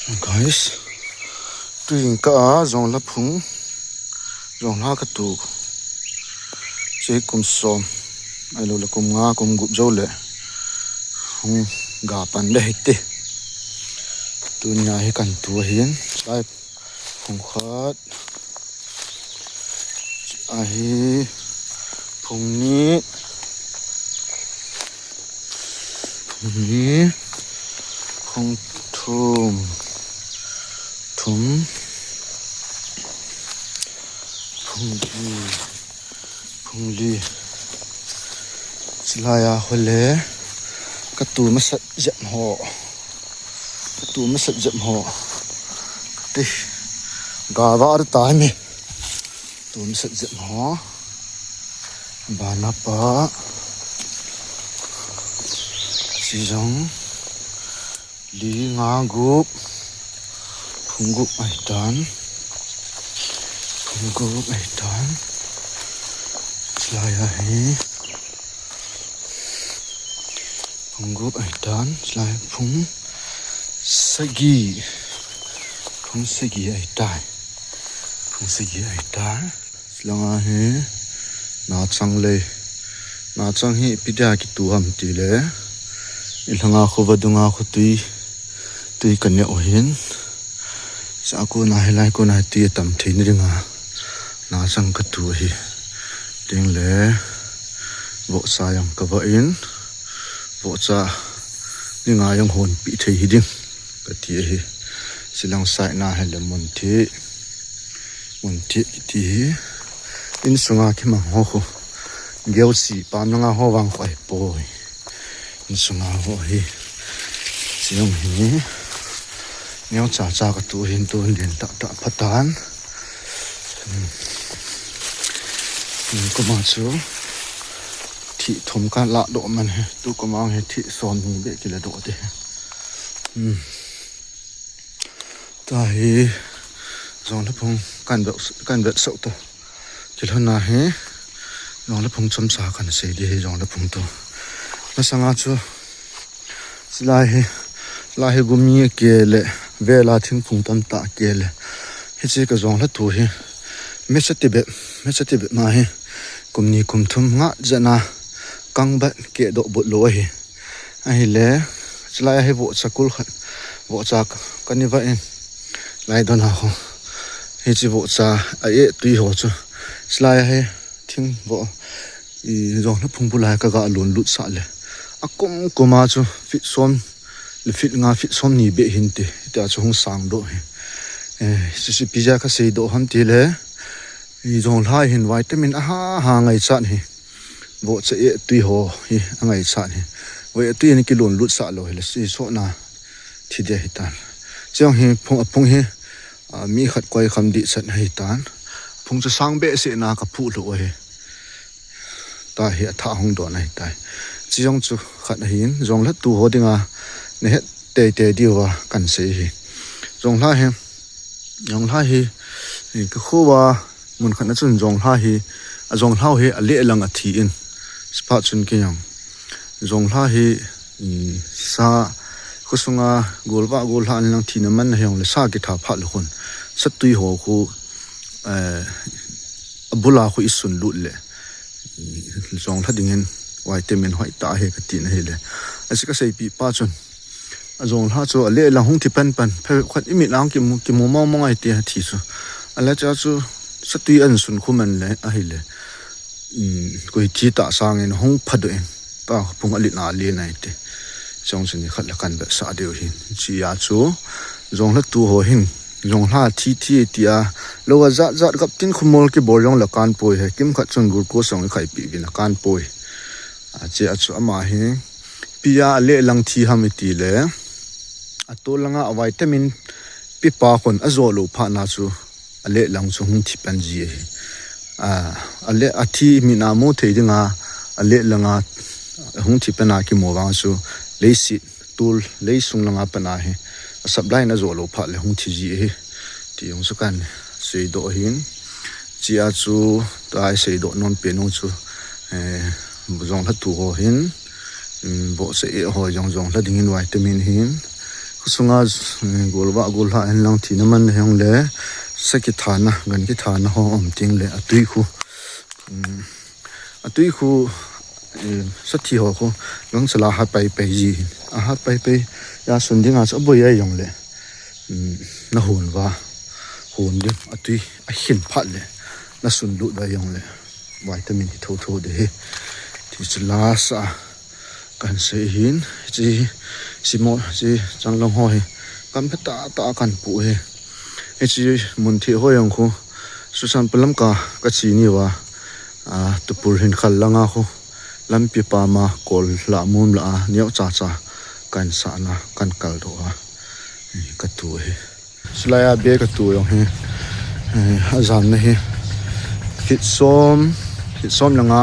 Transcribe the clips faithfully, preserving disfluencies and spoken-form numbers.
Guys, tuin ka a jonglha phung, jonglha ka tu. Sei kum som, ahilou le kum nga, kum gup jou le hung ga pan le hite. Tunia hi kan tu ahin, lai phung khat. Ahi, phung ni, phung ni, phung thum, thum, phung li, phung li. Chilai a hole, ka tu masat jep ho. Ka tu masat jep ho. Ka ti, ga va ar ta mi. Tu masat jep ho. Bana pa. Sijong. Li nga gup. Phung gup ahi tan. Phung gup ahi tan. Chilai ahi. Phung gup ahi tan. Chilai phung sagi. Phung sagi ahi tai. Phung sagi ahi tai. Langa hi nachang lei. Nachang hi ipi dia kitu ham ti le, i langa kho vadunga kho tui, tui ka neh u hin. Sa kona hilai kona hi tui atam thei na dinga nachang ka tu hi. Ding le, vohcha jong ka va in, vohcha dinga jong honpi thei hi ding ka ti ahi. Silang side na hile mun thi. Mun thi kiti hi. Insunga kimang ho khu. Geusi pam langa ho vang khu ahi poi. Insunga ho hi. Silang hi. Neo cha cha ka tu hin tu hin din ta ta phatan. Hmm. Hmm, kuma chu. Thi thum ka la do man he. Tu kuma he thi som ni be kila do te. Hmm. Tahi, jonglha phung kan vet, kan vet sau ta. Kilhona hi, jonglha phung chomcha kan sei di hi jonglha phung tu. Masanga chu, silai hi, lai hi gumi ke le, vela thingphung tamtah ke le. Hichi ka jonglha tu hi, mecha tibep, mecha tibep ma hi, kum ni kum thum nga jana, kang bat ke do but lo ahi. Ahile, chilai ahi vohcha kul khat, vohcha ka ni va in, lai don ha ho. Hichi vohcha a e tui ho chu. Chilai ahi thing vo, i jonglha phung bulai ka ga lon lut sa le. A kum kuma chu fit som, le fit nga fit som ni be hin ti, ti a chu hung sang do hi. Eh, sisi pija ka sei do ham ti le, i jonglha hin vitamin a ha ha ngai chan hi. Vohcha e tui ho hi a ngai chan hi. Vohcha e tui ni kilon lut sa lo hi le si so na thi de hi tan. Chiang hi phung, phung hi, a, mi khat koi kham di chan hi tan. Phung chu sang be se na ka phu lo hi. Tahi a tha hung don ahi tai. Chiang chu khat ahin, jonglha tu ho dinga, na het tei tei diu va kan sei hi. Jonglha hi, jonglha hi, eh, ka kho va, mun khat na chun jonglha hi, a jonglha hi a leh lang a thi in. Spa chun ki jong. Jonglha hi, mm, sa, khusunga, golva, golha an lang thina man na hi jong le sa kitha pha le khun. Sa tui ho khu, eh, a bula khu i sun lut le. Jonglha dingin vitamin hoi ta he ka ti na hi le. A si ka sei pi pa chun. A jonglha chu a leh lang hung thi pan pan. Phe khat i mit lang ki mu, ki mu mong mong ai ti ha thi chu. A le cha chu sa tui an sun khu man le ahi le. Um, koi thi ta sangin hung pha do in. Ta phung a lin a lin ai ti. Chong chu ni khat le kan vet sa diu hin. Chi a chu jonglha tu ho hin. Jonglha thi thi ti a. Lo a zat zat kap tin khumol ki bol jong le kan poi he. Kim khat chun glucose jong i khai pi vin a kan poi. A chi a chu ama hi. Pi a a leh lang thi ham i ti le. A to langa a vitamin pi pa khun a zo lo pha na chu. A leh lang chu hung thi pan ji ahi. A, a leh a thi mi na mu thei dinga a leh langa hung thi pan a ki mu vang chu leisit tul leisung langa pan a hi a sap lai na zo lo pha le hung thi ji ahi. Ti jong chu kan sei do hin. Chi a chu ta sei do nom pe nung chu, eh, jonglha tu ho hin, um, vohcha e ho jong jonglha dingin vitamin hin. Sunga, eh, golvah golha henlang thina man hijongle, sa kithana, gan kithana ho um tengle, atui khu. Um, atui khu, eh, sa thi ho khu, gangsala hat pai pai ji hin. Ahat pai pai, a sun dinga chu aboi a jongle. Um, na hon va, hon ding, atui, ahin phat le, na sun lut va jongle. Vitamin hi tho tho de hi. Ti chu lasa kan sei hin, chi, chi mo, chi changlong ho hi. Kan pha ta ta kan pu hi. Hi chi mun thi ho jong khu. Susan palam ka, ka chi ni va. A, tupul hin khal langa khu. Lampi pama kol la mum la a, neo cha cha. Kan sa na, kan kal do a. Hi, ka tu hi. Sulai a be ka tu jong hi, eh, a jamna hi. Feet som, feet som le nga,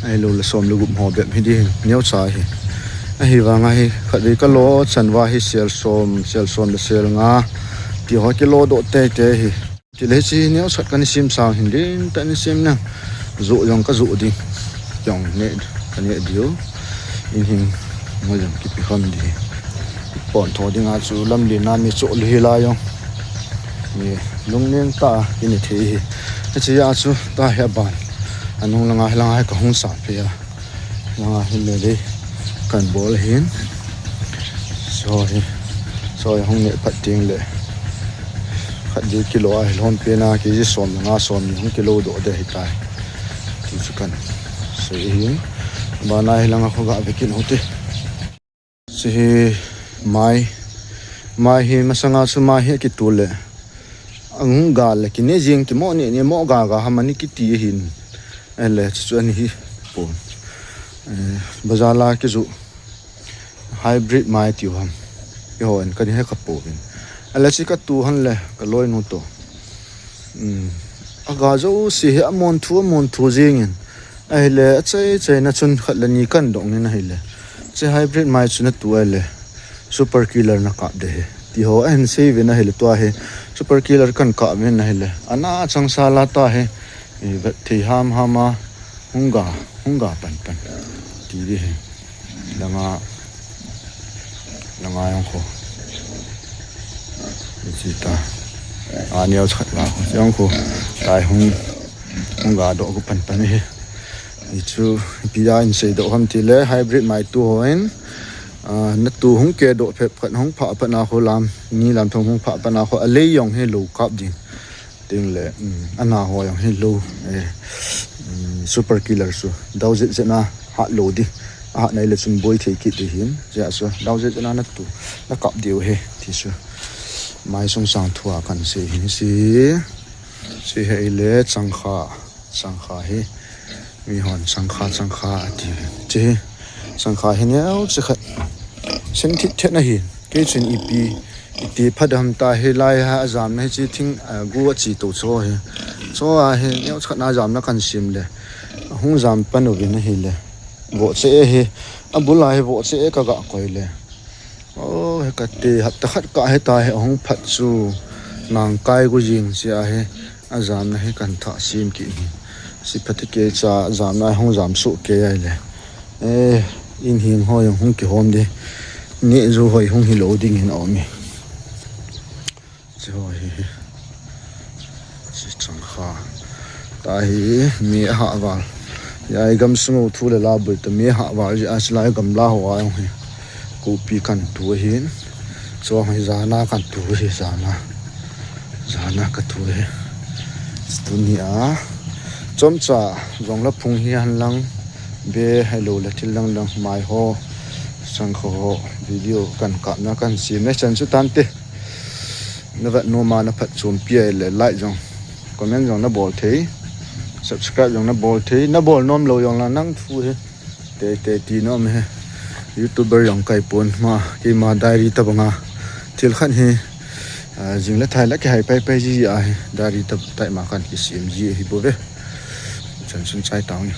ahilou le som le gup ho bep hi di hi, neo cha hi. Ahivanga hi, khatvei ka lo chan va hi sel som, sel som le sel nga. Ti ho kilo do tei tei hi. Ti le chi neo chat kan sim sang hin din, ta ni sim na. Zo jong ka zo ding. Jong ne, ka ne diu. In hin, mo jong kipi kham di. Pon tho dinga chu lamlen a mi cho lu hi la jong. Ni lungning ta ini thei hi. Hiche a chu ta hi aban. Anung langa hi langa hi ka hung sa phe a. Langa hi le le kan bol hin. So hi. So hi hung ne phat ding le. Khat di kilo a hi lhon pe na kg som nga som ni hung kilo do de hi tai. Ti chu kan. So hi. Bana hi langa khu ga ve kin ho te. Chu hi mai, mai hi masanga chu mai hi kitu le. Ahung ga le kine jing kimo ni, ni mo ga ga ham ani kiti hin. Ele chu chu ani hi pon. Eh, bazar la kizu hybrid mai tiu ham. Eiho in kani he ka pu hin. Ele chi ka tu han le ka loi nu to. Um, a ga jouse hi amon thu, amon thu jing in. Ahile, achai chai na chun khat le ni kan dong in ahile. Che hybrid mai chu na tu ahile. Super killer na kap de hi. Ti ho ahin sei vin ahile tua hi. Super killer kan kap vin ahile. Ana chang sa la ta hi. I vet thei ham ham a. Hung ga, hung ga pan pan. Ti di hi. Langa, langa jong khu. Chi ta. A neo chat la khu. Jong khu. Tai hung, hung ga do khu pan pan hi. Hi chu, ipi a in sei do ham ti le, hybrid mai tu ho in, a, na tu hung ke do phet phat hung pha phat na khu lam, ni lam thong hung pha phat na khu, a lei jong hi lo kap ding. Ting le, um, ana ho jong hi lo, eh, um, super killer chu, dau zet zet na hat lo di, a hat nai le chun boi thei kit di hin, ja chu, dau zet zet na na tu, na kap diu hi, ti chu. Mai sung sang thu a kan sei hin si, si hei le chang kha. Changkha hi, mi hon changkha, changkha ati. Chi hi, changkha hi neo chi khat. Sen thit thet na hi. Kei chun ipi, iti phat ham ta hi lai ha a jamna hi chi thing, a, gu a chi to cho hi. Cho a hi, neo chi khat na jamna kan sim le. Hung jam pan uvin ahi le. Vo che e hi. A bul a hi vo che e ka ga koi le. Oh, he ka ti, hapta khat ka he ta he hung phat chu nang kai gu jing sia he a jamna he kan tha sim ki hi. Si phat ke cha jamna hung jam su ke ai le. Eh, in hing hoi hung ki hom di. Ni ju hoi hung hi lo ding in om e. Chi ho hi hi. Chi changkha. Ta hi mi a ha val. Yai gam sungu thu le la bul ta mi a ha val ji a chi lai gam la ho a jong hi. Kopi kan tu hin. Chuang hi jana kan tu hi jana. Jana ka tu hi. Tuni a. Chomcha jong la phung hi han lang. Be hai lo la thil lang lang mai ho. Changkha ho. Video kan kap na kan sim na chan chu tan te. Na vet nom a na phatchompi a le like jong, comment jong na bol thei, subscribe jong na bol thei, na bol nom lou jong la nang thu hi. Te, te ti nom he. YouTuber jong kai pon ma, keima diary ta banga. Thil khat hi, a, jing le thai la kihai pai pai ji a hi. Diary ta tai ma kan kisem ji hi bou ve. Chan sun chai tang.